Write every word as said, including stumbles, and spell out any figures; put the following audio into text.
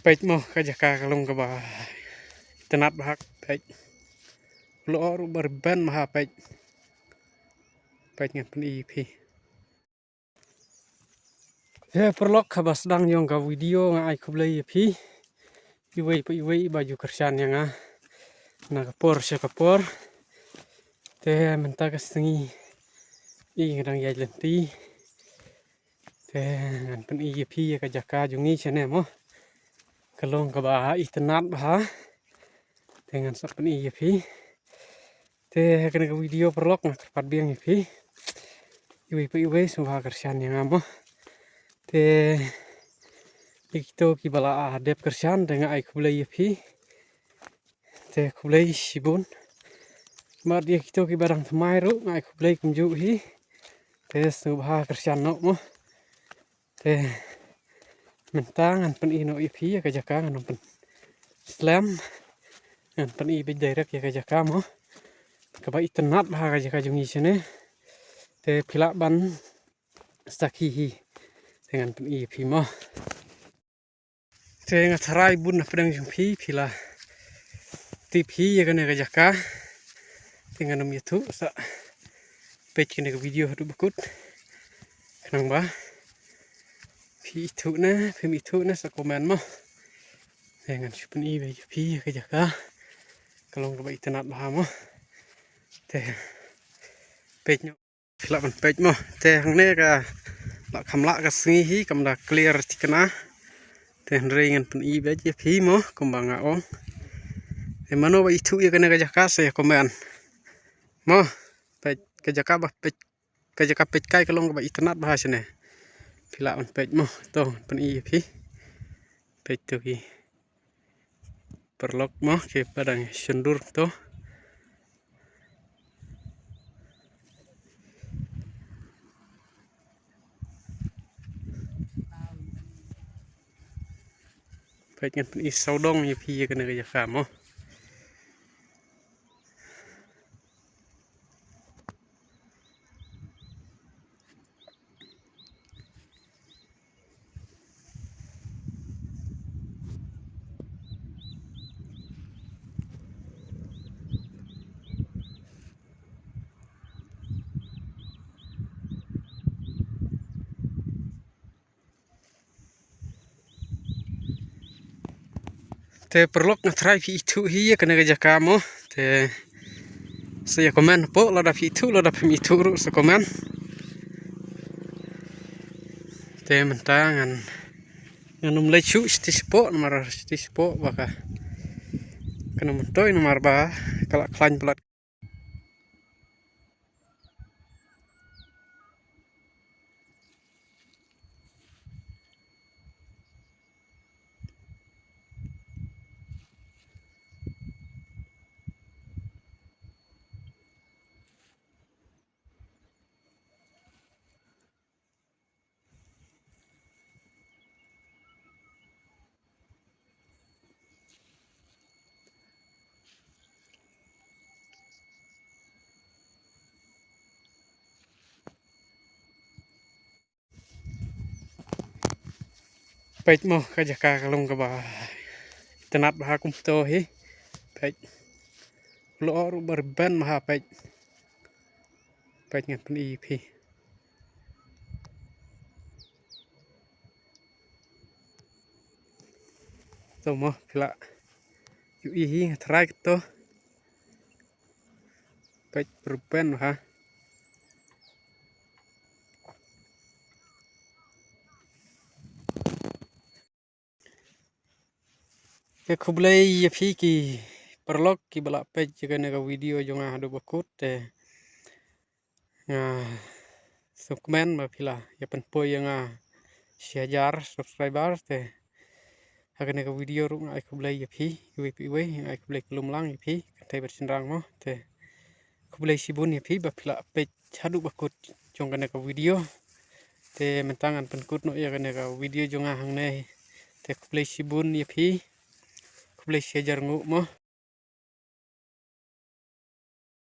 Peit mo ka jaka ka long kaba itynnad bha, peit. Lyoh ruh ba rben bha, peit. Peit ngan pyni ïa phi. Te paralok, haba sdang jong ka video nga ai khublei ïa phi. Iwei pa iwei ba ju kyrshan ïa nga na ka por sha ka por. Te mynta ka sngi i nga dang ïaid lynti. Te ngan pyni ïa phi ïa ka jaka jong ngi shane mo. Ka long kaba itynnad bha. Te ngan sa pyni ïa phi. Te ha kane ka video paralok nga kyrpad biang ïa phi. Iwei pa iwei sngewbha kyrshan ïa nga mo. Te ïa kito kiba la dep kyrshan te nga ai khublei ïa phi. Te khublei shibun. Bad ïa kito kiba dang thymmai ruh nga ai khublei kumjuh hi. Te sngewbha kyrshan noh mo. Te mynta ngan pyni noh ïa phi ïa ka jaka, ngan ym pynslem. Ngan pyni beit direct ïa ka jaka mo. Kaba itynnad bha ka jaka jong ngi shane. Te phi lah ban sakhi hi. Te ngan pyni ïa phi mo. Te nga tharai bun na pdeng jong phi, phi la tip hi ïa kane ka jaka. Te ngan ym ïathuh, sa peit kane ka video haduh ba kut. Khnang ba phi ithuh ne phim ithuh ne sa comment mo. Te ngan shu pyni beit ïa phi ïa ka jaka. Ka long kaba itynnad bha mo. Te peit noh. Phi lah ban peit mo. Te hangne ka la kham lah ka sngi hi, kam da clear thikna. Te hynrei ngan pyni beit ïa phi mo kumba nga ong. Te mano ba ithuh ïa kane ka jaka sa ïa comment mo. Peit ka jaka ba peit, ka jaka peit kai ka long kaba itynnad bha shane. Phi lah ban peit mo. To ngan pyni ïa phi. Peit to ki paralok mo, ki padang shyndur to. Peit ngan pyni sawdong ïa phi ïa kane ka jaka mo. Te paralok nga tharai phi ithuh hi ïa kane ka jaka mo. Te sa ïa comment hapoh lada phi ithuh, lada phim ithuh ruh sa comment. Te mynta ngan, ngan ym leit shuh shatei shapoh namar shatei shapoh ba ka, kan ym myntoi namar ba ka la khlaiñ palat. Peit mo ka jaka ka long kaba itynnad bha kumto hi. Peit. Lyoh ruh ba rben bha, peit. Peit ngan pyni ïa phi. To mo phi lah ïohi hi, nga tharai kato. Peit, rben bha. Te khublei ïa phi ki paralok kiba la peit ïa kane ka video jong nga haduh ba kut. Te nga sngewkmen ba phi la ïa pynpoi ïa nga shi hajar subscriber. Te ha kane ka video ruh nga ai khublei ïa phi iwei pa iwei, nga ai khublei khlem lang ïa phi kynthei bad shynrang mo. Te khublei shibun ïa phi ba phi la peit haduh ba kut jong kane ka video. Te mynta ngan pynkut noh ïa kane ka video jong nga hangne. Te khublei shibun ïa phi. Khublei shi hajar nguh mo.